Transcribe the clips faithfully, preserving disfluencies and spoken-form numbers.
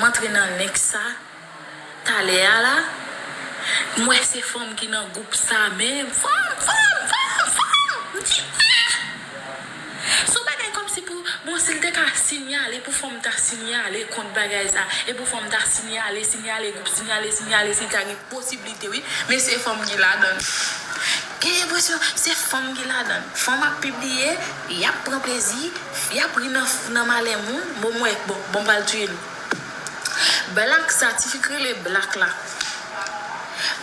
M antre nan link sa talè a la, m wè se fanm ki nan gwoup sa menm. Fanm, fanm, fanm, fanm! M di, ah! Se yon bagay kòmsi pou, bon, si l te ka sinyale, pou fanm ta sinyale kont bagay sa, e pou fanm ta sinyale, sinyale gwoup, sinyale, sinyale, si l ta gen posiblite, wi. Men se fanm ki ladan l. Gen enpresyon se fanm ki ladan l. Fanm ap pibliye, y ap pran plezi, y ap ri nan, nan malè moun. Bon, m wè, bon, bon, m pral touye nou. Black sa, tifi k rele Black la.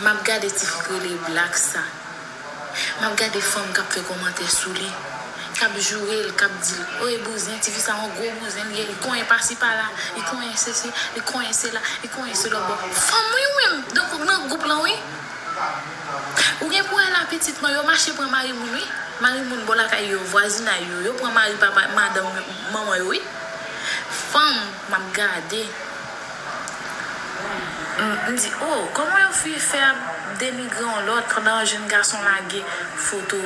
M ap gade tifi k rele Black sa. M ap gade fanm k ap fè kòmantè sou li, k ap joure l, k ap di l, o, e bouzen, tifi sa yon gwo bouzen li ye, li konyen pasi pala, li konyen sesi, li konyen sela, li konyen se lòt bò. Fanm wi, ou menm, nan gwoup lan wi. Ou gen pou wè la pitit mwen, yo mache pran mari moun wi. Mari moun bò lakay yo, vwazinay yo, yo pran mari papa, madanm, manman yo wi. Fanm, m ap gade. M, m di, o, kòman yon fi fè ap denigre yon lòt pandan yon jenn gason lage foto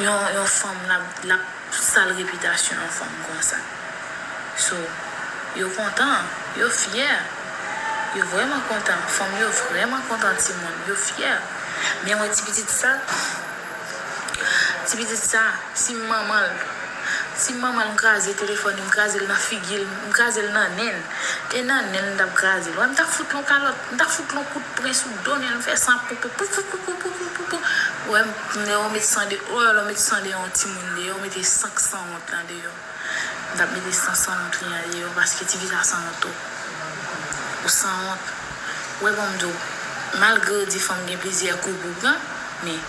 yon, yon fanm l ap, l ap sal repitasyon yon fanm konsa? So, yo kontan, yo fyè, yo vrèman kontan, fanm yo vrèman kontan timoun, yo fyè. Men wè ti pitit sa, ti pitit sa, si m manman l, si m manman l, m kraze telefòn li, m kraze l nan figi l, m kraze l nan nen l. E nan nen l m t ap kraze l. Wè, m t ap fout l yon kalòt, m t ap fout l yon kout pwen sou do nen l, m fè san poupou, poupou, poupou, poupou, poupou. Wè, m, lè w met san de, lè w met san de yon timoun deyò, w mete san k sanwont lan deyò. M t ap mete san sanwont li an deyò, paske ti fi sa sanwont twòp. Ou sanwont. Wè, ban m di w, malgre w di fanm gen plizyè kou pou pran, men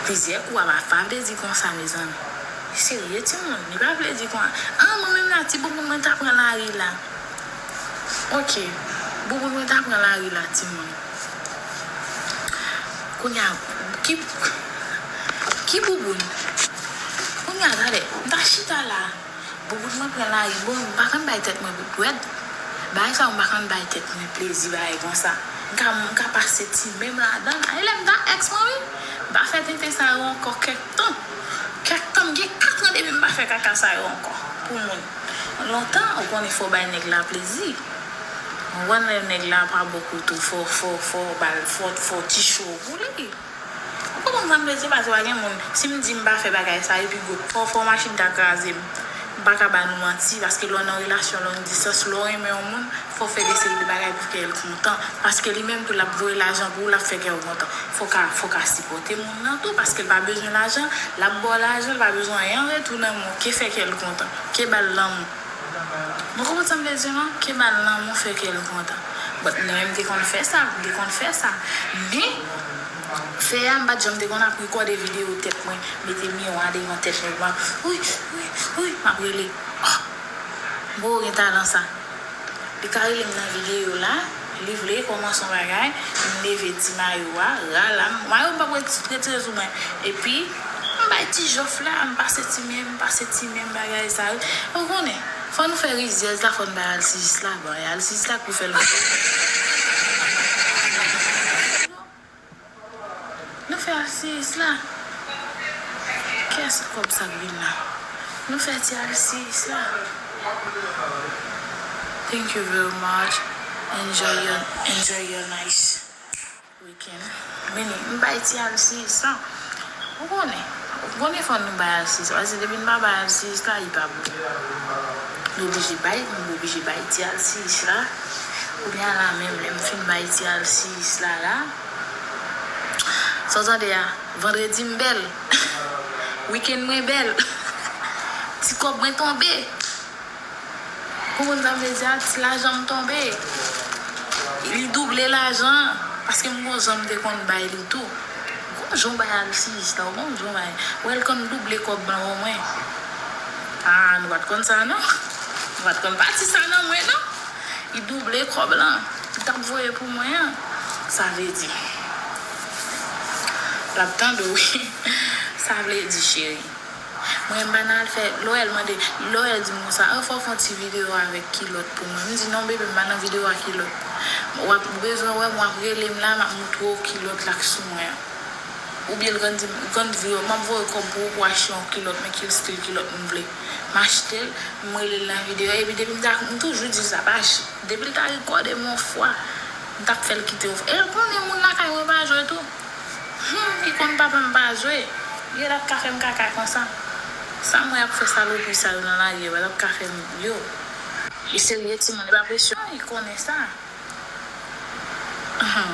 plizyè kou a pa, pa vle di konsa, mezanmi. Serye, timoun, li pa vle di konsa. An, mwen menm la, ti bouboun mwen ta pran lari la. Oke, bouboun mwen ta pran lari la, timoun. Kounye a, ki, ki bouboun? Kounye a, talè, m ta chita la. Bouboun mwen pran lari, bon, m pa konn bay tèt mwen dwèt. Bagay sa yo, m pa konn bay tèt mwen plezi, bagay konsa. M ka, m ka pase ti men m ladan l. Ay, lè m ta èks mwen, wi. M pa fè tenten sa yo ankò kèk tan. Kèk tan, m gen kat an depi m pa fè kaka sa yo ankò. Pou moun. Lontan, ou konnen fò w bay nèg la plezi. Ou konprann lè nèg la pa bò kote w, fò, fò, fò w ba l, fò, fò w ti cho pou li. Ou konprann sa m vle di? Paske pa gen moun, si m di m pa fè bagay sa, epi gwo, fò, fò machin ta kraze m. M pa ka ba nou manti, paske lè w nan relasyon long distans, lè w renmen yon moun, fò w fè de seri de bagay pou fè l kontan. Paske li menm tou, l ap voye lajan pou ou, l ap fè kè w kontan. Fò w ka, fò w ka sipòte moun nan tou, paske l pa bezwen lajan, l ap ba w lajan, l pa bezwen anyen an retou nan men w, ke fè kè l kontan, ke ba l lanmou. Nou konprann sa m vle di non? Ke ba l lanmou, fè kè l kontan. But mwen, m te konn fè sa, m te konn fè sa. Men, fè a, m pa t janm te konn ap rekòde videyo tèt mwen, mete miwa devan tèt mwen, m ap, wi, wi, wi, m ap rele. Oh! M poko gen talan sa. Li ka rele m nan videyo la, li vle kòmanse yon bagay, m leve ti mayo a, ral la, mayo m p ap ret-, retire sou mwen. Epi, m bay ti jòf la, m pase ti men, m pase ti men, bagay sa yo. Ou konnen, fò nou fè rizyèz la, fò n bay alsiyis la, bon, e alsiyis la k pou fè l. Nou fè alsiyis la. Kiyès kòb sa k vin la? Nou fè ti alsiyis la. Thank you very much. Enjoy your, enjoy your nice weekend. Vini, m bay ti alsiyis la. Ou konnen, ou konnen fò nou bay alsiyis la. Paske depi n pa bay alsiyis la, li pa bon. Nou oblije bay, nou oblije bay ti alsiyis la. Kounye a la menm, lè m fin bay ti alsiyis la, la, sa w tande a, vandredi m bèl. Wikenn mwen bèl. Ti kòb mwen tonbe. Ou konprann sa m vle di a? Ti lajan m tonbe. Li double lajan an. Paske m gon jan m te konn bay li tou. Gon jan w bay alsiyis la, ou gon jan w bay. Ou wè l konn double kòb lan pou mwen. Ah, nou pa t konn sa non. Nou pa t konn pati sa nan mwen non. Li double kòb lan. Li t ap voye pou mwen an. Sa vle di. L ap tande w wi. Sa vle di, cheri. Mwen, m pa nan al fè, Loèl mande, Loèl di m konsa, an, fò w fè yon ti videyo avèk kilòt pou mwen. M di, non, bebe, m pa nan videyo a kilòt. W ap bezwen wè m, w ap rele m la, m ap moutre w kilòt la k sou mwen an. Oubyen l grann di m, grann vre, m ap voye kòb pou ou pou w achte yon kilòt, men ki stil kilòt m vle. M achte l, m rele l nan videyo, epi depi m ta, m toujou di sa, pa ch-, depi l ta rekòde m yon fwa, m t ap fè l kite yon fwa. E l konnen moun lakay mwen pa jwe tou. Hmm, li konn papa m pa jwe. Yo, l ap ka fè m kaka konsa. Sa m wè y ap fè salopri sa yo nan lari yo, l ap ka fè m, yo. Li serye, timoun, li pa presyon, li konnen sa. Ahan.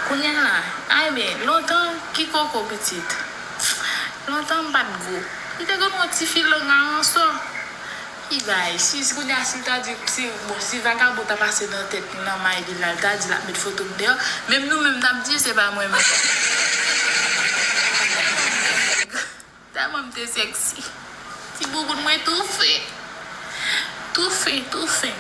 Kounye a la, ay men, lontan, ki koko pitit? Lontan m pa t gwo. Li te konn yon ti fi lang a yon sò. Ki bay, si, si kounye a, si l ta di, si, bon, si vakabon ta pase nan tèt li, nan may li la, l ta di l ap met foto m deyò, menm nou menm n ap di se pa mwen menm. Tèlman m te sèksi. Ti bouboun mwen toufe. Toufe, toufe.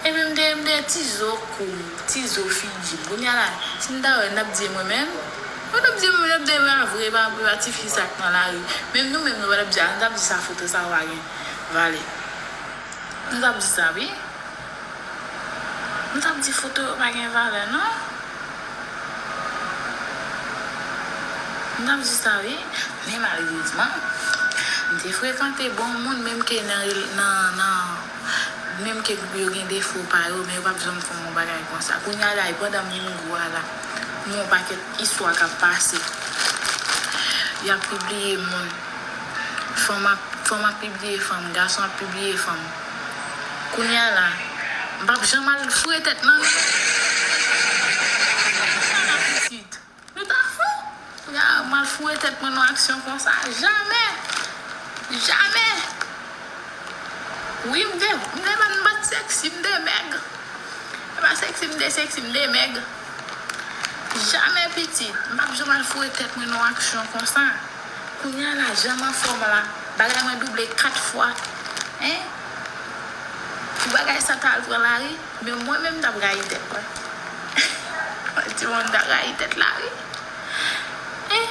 Epi m te, m te ti zo kou m, ti zo figi m. Kounye a la, si m ta wè, n ap di e mwen menm. Yo t ap di e mwen, yo t ap di e mwen, a vre, pa, pa ti fi sa k nan lari. Menm nou menm, nou pa t ap di, a, n t ap di sa foto sa pa gen valè. Nou t ap di sa, wi. M t ap di foto yo pa gen valè, non. M t ap di sa, wi. Men malerezman, m te frekante bon moun, menm ke nan, nan, nan, menm ke yo gen defo pa yo, men yo p ap janm fè m yon bagay konsa. Kounye a la, e pandan m vin gwo a la, m wè yon pakèt istwa k ap pase. Y ap pibliye moun. Fanm ap, fanm ap pibliye fanm, gason ap pibliye fanm. Kounye a la, m p ap janm al foure tèt nan, non. Pitit. Nou ta fou. Kounye a, m al foure tèt mwen nan aksyon konsa. Jamè! Jamè! Wi, m te, m te, m pa t sèksi, m te mèg. M pa sèksi, m te sèksi, m te mèg. Jamè pitit, m p ap janm al foure tèt mwen nan aksyon konsa. Kounye a la, jan m anfòm la, bagay mwen double kat fwa. Hein? Pou bagay sa ta al pran lari, men mwen menm m t ap rayi tèt mwen. Mwen di mwen m t ap rayi tèt la, wi. Hein?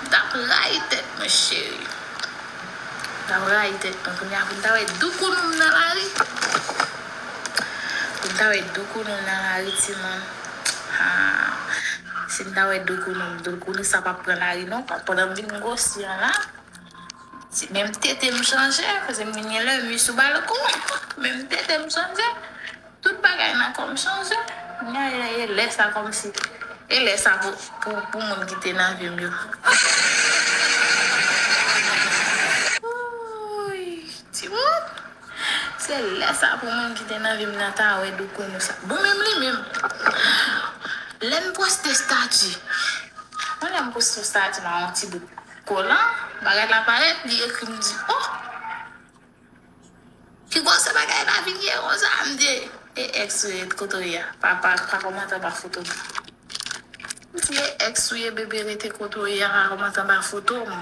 M t ap rayi tèt mwen, cheri. M t ap rayi tèt mwen. Kounye a, pou m ta wè doukounou m nan lari. Pou m ta wè doukounou m nan lari, timoun. Ha. Si m ta wè doukounou m, doukounou sa p ap pran lari, non. Pandan m vin gwosi an la, si menm tete m chanje, paske m vin gen lèmi sou balkon. Menm tete m chanje. Tout bagay nan kò m chanje. Kounye a, e, e lè sa kòmsi. E lè sa pou, pou, pou moun ki te nan vi m yo. Wouy, timoun. Se lè sa pou moun ki te nan vi m nan ta wè doukounou sa. Bon, menm li menm. Lè m poste estati. Mwen lè m poste estati, m a yon ti bout kolan. Bagay la parèt, li ekri m di, oh! Ki gwosè bagay la vin ye konsa, m di, e èks ou ye, kote w ye a? Pa, pa, pa kòmante anba foto m. M di, e èks ou ye, bebe, rete kote w ye a, pa kòmante anba foto m.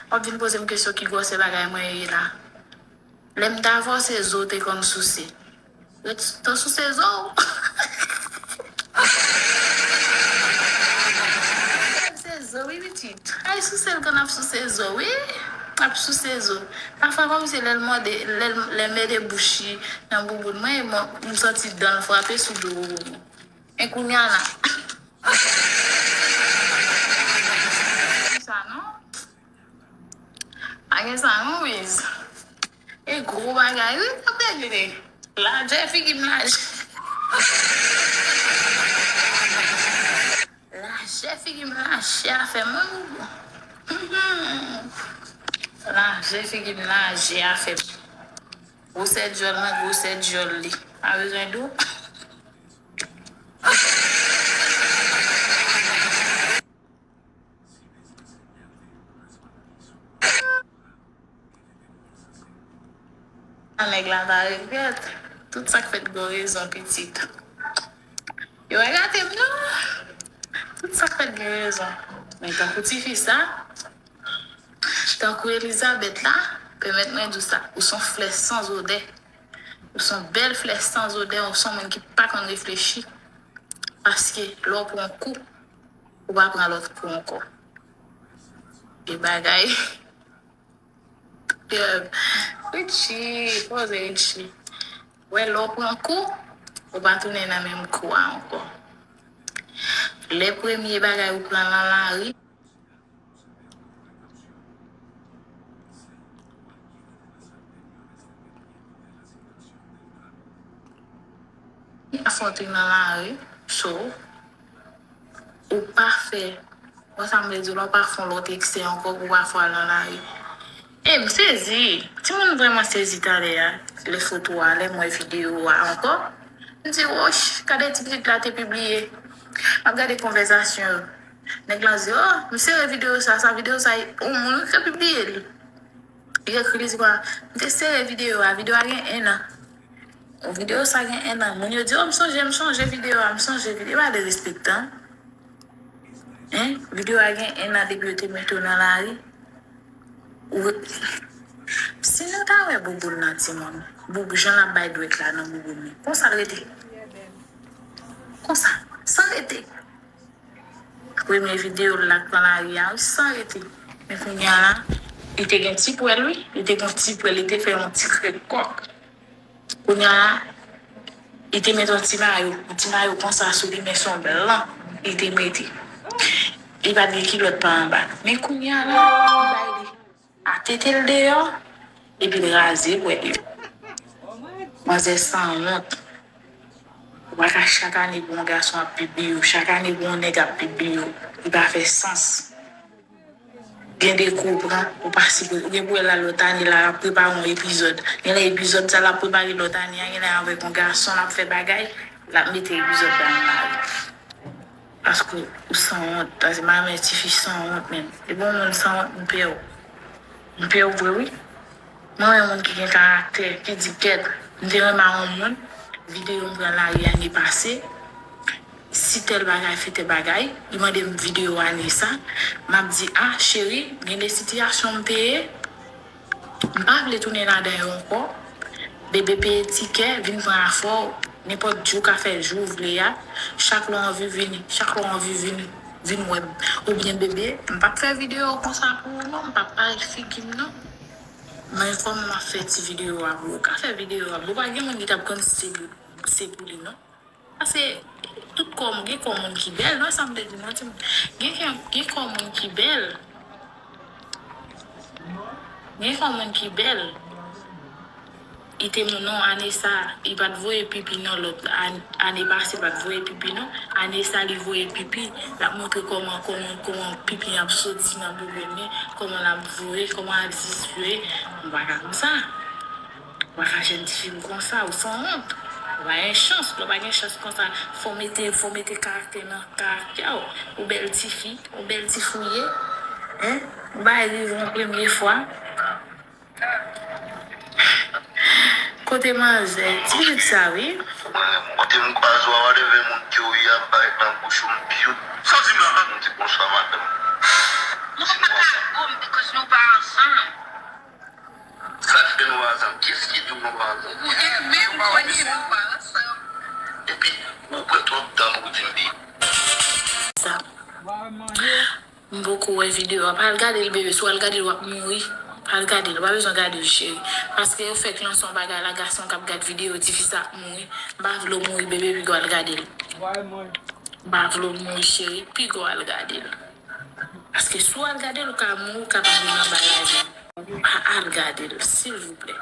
W ap vin poze m kesyon ki gwosè bagay mwen ye la. Lè m t avè w, se zo w te konn souse. Ret, t ap souse zo w. Souse zo, wi, pitit. Ay, souse l konn ap souse zo, wi. Ap souse zo. Pafwa, kòmsi lè l mòde, lè l, lè l mete bouch li nan bouboun mwen, e mwen, m santi dan l frape sou do bouboun mwen. E kounye a la. Sa non. Pa gen sa non, Wiz. E gwo bagay, wi, sa bèl ide. Lajè figi m lajè. Lajè figi m lajè afè mwen, boubou. Lajè figi m lajè afè m. Gwosè dyòl mwen, gwosè dyòl li. Pa bezwen di w. Nèg la ta regrèt. Tout sa k fèt gen rezon, pitit. Yo pa gate m, non. Tout sa k fèt gen rezon. Men tankou tifi sa, tankou Elizabeth la, pèmèt mwen di w sa, ou se yon flè san odè. Ou se yon bèl flè san odè, ou se yon moun ki pa konn reflechi. Paske lè w pran yon kou, ou pa pran lòt kou ankò. E bagay. Richie, poze Richie. Wè, lè w pran kou, ou pa tounen nan menm kou a ankò. Lè premye bagay ou pran nan lari, Sòti nan lari, so, ou pa fè, bon, sa m vle di, lè w pa fè yon lòt eksè ankò pou w pa fè al nan lari. E m sezi, timoun vrèman sezi talè a, lè foto a, lè m wè videyo a ankò. M di, woch, gade ti pitit la te pibliye. M ap gade konvèsasyon yo. Nèg la di, oh, m sere videyo sa, sa videyo sa, yon moun wi ki te pibliye li. Li ekri, li di, m te sere videyo a, videyo a gen en an. Videyo sa gen en an. Moun yo di, oh, m sonje, m sonje videyo a, m sonje videyo a, derespektan. Hein? Videyo a gen en an depi yo te mete w nan lari. Ou re- Si nou ta wè bouboun nan timoun, boub jan l ap bay dwèt la nan bouboun li. Konsa l rete. Konsa. San rete. Premye videyo l la k nan lari a, wi, san rete. Men kounye a la, li te gen ti pwèl, wi. Li te gen ti pwèl, li te fè yon ti krèk kòk. Kounye a la, li te mete yon ti mayo, yon ti mayo konsa sou li, men se yon blan li te mete. Li pa t gen kilòt pa anba. Men kounye a la, li bay li. A tete l deyò, epi l raze pwèl yo. Manzè sanwont. Ou pa ka chak ane pou yon gason ap pibliye w, chak ane pou yon nèg ap pibliye w. Li pa fè sans. Gen de kou ou pran, ou pa sipoze, ou gen pou wè la lòt ane la, l ap prepare yon epizòd. Gen lè epizòd sa l ap prepare lòt ane a, gen lè avèk yon gason l ap fè bagay, l ap mete epizòd la nan lari. Paske ou sanwont, paske m pa renmen tifi sanwont menm. Depi yon moun sanwont, m pè w. M pè w vre, wi. Mwen renmen moun ki gen karaktè, ki di kèt. M te renmen yon moun, videyo m pran lari ane pase. Si tèl bagay, fè tèl bagay, li mande m videyo ane sa. M ap di, a, cheri, gen de sitiyasyon m te ye. M pa vle tounen ladan yo ankò. Bebe peye tikè, vin pran afè w. Nenpòt jou w ka fè jou w vle a. Chak lè w anvi vini, chak lè w anvi vini, vin wè m. Oubyen bebe, m p ap fè videyo konsa pou ou non, m p ap parèt figi m non. Mwen fò m ap fè ti videyo a pou ou. Ou ka fè videyo a. Bon, pa gen moun ki t ap konn si se pou, se pou li non. Paske tout kò, gen kò moun ki bèl, non, sa m te di non, timoun. Gen, gen, gen kò moun ki bèl. Gen kò moun ki bèl. Li te moun non, ane sa, li pa t voye pipi non, lòt an-, ane pase, li pa t voye pipi non. Ane sa, li voye pipi. L ap montre kòman, kòman, kòman pipi ap soti nan bouboun li, kòman l ap voye, kòman l ap zizye. Ou pa ka konsa. Ou pa ka jwenn tifi konsa, ou sanwont. Ou pa gen chans, lè w pa gen chans konsa, fò w mete, fò w mete karaktè nan karaktè w. Ou bèl tifi, ou bèl tifi w ye. Hein? Ou bay rive yon premye fwa. Kote manzè? Ti pitit sa, wi. Kote m kwaze w, a de ven moun ke w ye ap bay nan bouch ou, m pyot. Sa w di m la? M di, bonswa, madanm. Nou pa ka gwo m, because nou pa ansanm. Sa k fè nou pa ansanm? Kiyès ki di w nou pa ansanm? Ou menm konnen nou pa ansanm. Epi, ou pran twòp tan pou di m li. Sa. M poko wè videyo a. Pa al gade l, bebe. Si w al gade l, w ap mouri. Pa al gade l. Ou pa bezwen gade l, cheri. Paske yo fèk lanse yon bagay la, gason k ap gad videyo, tifi sa ap mouri. M pa vle w mouri, bebe, piga w al gade l. M pa vle w mouri, cheri, piga w al gade l. Paske si w al gade l, ou ka mouri, ou ka pa vin anba lavi. Pa al gade l, silvouplè.